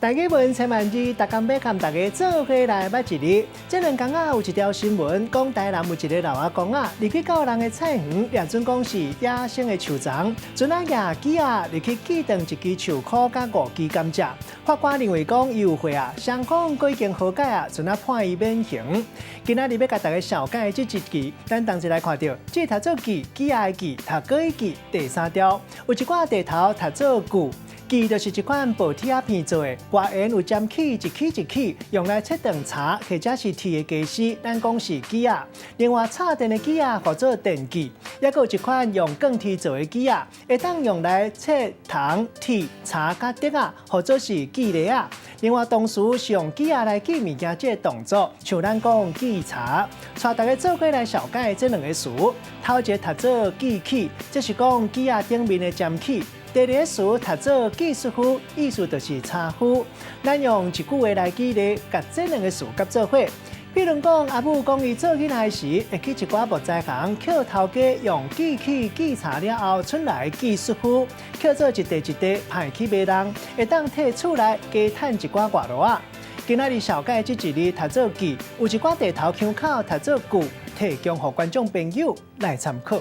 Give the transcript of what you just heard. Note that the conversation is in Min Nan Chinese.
台語文千萬字，逐工欲佮大家做伙來捌一字。這兩工仔，有一條新聞，講台南有一个老阿公仔，入去到人的菜園，掠準講是野生的樹欉，陣仔舉枝仔入去鋸斷一支樹箍佮五支甘蔗。法官認為講伊有罪啊，雙方閣已經和解啊，陣仔判伊免刑。今仔日欲共大家紹介的這一字，咱同齊來看著，這讀做鋸，枝仔的枝，讀過去第三調，有一寡地頭讀做鋸。鋸就是一款薄鐵仔片做的，外緣有尖起一起一起，用來切斷柴或者是鐵的家私，咱講是鋸仔。另外，插電的鋸仔號做電鋸，猶閣有一款用鋼鐵做的鋸仔，會當用來切銅、鐵、柴佮竹仔，號做是鋸犁仔。另外，同時是用鋸仔來鋸物件這个動作，像咱講鋸柴。帶大家做伙來紹介這兩个詞，頭一个讀做鋸齒，這是講鋸仔頂面的尖齒。第二个詞讀做技術夫，意思就是柴夫。咱用一句話來舉例，共這兩个詞夾做伙。比如講，阿母講伊做囡仔時，會去一寡木材行，抾頭家用鋸齒鋸柴了後，出來技術夫，抾做一塊一塊派去賣人，會當提厝內加趁一寡外勞仔。今仔日紹介這一字讀做鋸，有一寡地頭腔口讀做鋸，提供予觀眾朋友來參考。